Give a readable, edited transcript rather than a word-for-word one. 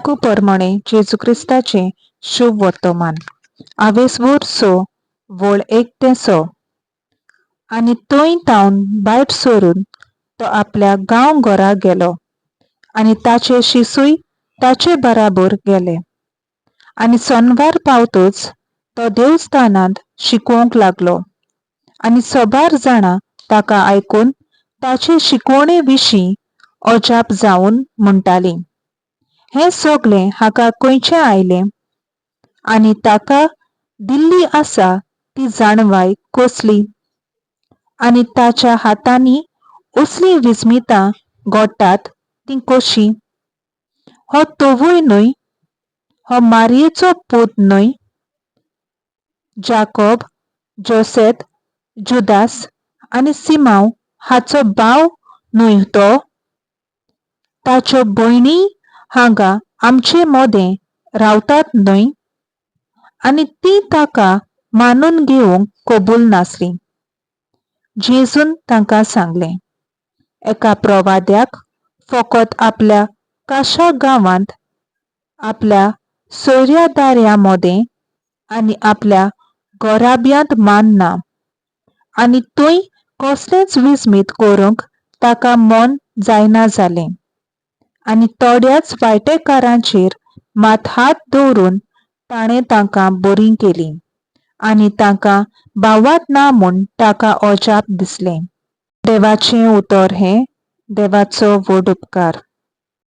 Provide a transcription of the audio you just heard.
मार्कू परमणे जेजू क्रिस्ताचें शुभ वर्तमान, आवेसवूर स, वळ 1 ते 6. आनी थंय तावन भायर सरून तो आपल्या गांव घरा गेलो आनी ताचे शिसूय ताचे बराबर गेले. आनी सोनवार पावतच तो देवस्थानांत शिकोवंक लागलो आनी सबार जाणां ताका आयकून ताचे शिकवणे विशीं अजाप जावन म्हणटालीं, हें सगळें हाका खंयचें आयलें आनी ताका दिल्ली आसा ती जाणवाय कसली आनी ताच्या हातांनी असलीं विस्मितां घडटात तीं कशीं? हो तोवूय न्हय? हो मारयेचो पूत न्हय? जाकोब, जोसेत, जुदास आनी सिमांव हाचो भाव न्हय तो? ताच्यो भयणी हांगा आमचे मदें रावतात न्हय? आनी तीं ताका मानून घेवंक कबूल नासलीं. जेजून तांकां सांगलें, एका प्रवाद्याक फकत आपल्या काशा गांवांत, आपल्या सोयऱ्या दाऱ्या मदें आनी आपल्या घराब्यांत मान ना. आनी थंय कसलेंच विस्मीत करूंक ताका मन जायना जालें. आनी थोड्याच वायटेकारांचेर मात हात दवरून ताणें तांकां बरीं केलीं आनी तांकां भावात ना म्हूण ताका अजाप दिसलें. देवाचें उतर हें देवाचो व्हड उपकार.